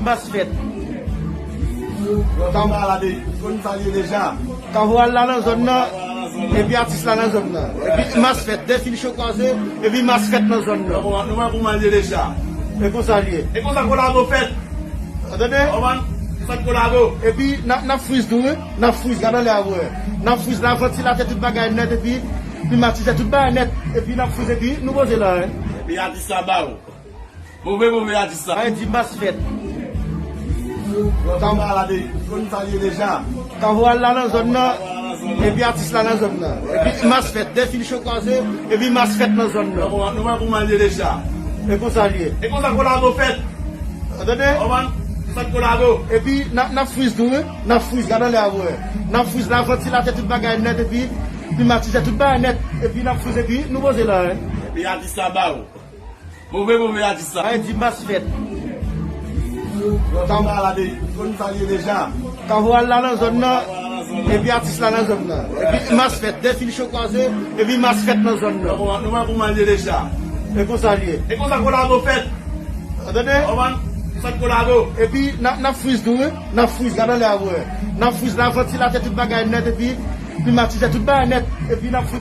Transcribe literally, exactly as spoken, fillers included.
Mas fèt. Kòm sa l ye deja. Kavoral la nan zòn nan, epi atis la nan zòn nan. Epi mas fèt, defil cho kwaze, epi mas fèt nan zòn nan. Nou wè kòman l ye deja. E konsa l ye. E konsa kolabo fèt. Ou tande? Kòman sa kolabo. Epi n ap, n ap friz tou, wi. N ap friz, gad anlè a, wè. N ap friz la, vantilatè, tout bagay nèt, epi klimatize, tout bagay nèt. Epi n ap friz, epi nou poze la, wi. Epi atis la ba ou. Move, move atis la. Ay di mas fèt. Kòm sa l ye deja. Kavoral la nan zòn nan, epi atis la nan zòn nan. Epi mas fèt, defil cho kwaze, epi mas fèt nan zòn nan. Nou wè kòman l ye deja. E konsa l ye. E konsa kolabo fèt. Ou tande? Kòman sa kolabo. Epi n ap, n ap friz tou, wi. N ap friz, gad anlè a, wè. N ap friz la, vantilatè, tout bagay nèt, epi klimatize, tout bagay nèt. Epi n ap friz, epi nou poze la, wi. Epi atis la ba ou. Move, move atis la. Ay di mas fèt. Kòm sa l ye deja. Kavoral la nan zòn nan, epi atis la nan zòn nan. Epi mas fèt, defil cho kwaze, epi mas fèt nan zòn nan. Nou wè kòman l ye deja. E konsa l ye. E konsa kolabo fèt. Ou tande? Kòman sa kolabo. Epi n ap, n ap friz tou, wi. N ap friz, gad anlè a, wè. N ap friz la, vantilatè, tout bagay nèt, epi klimatize, tout bagay nèt. Epi n ap friz.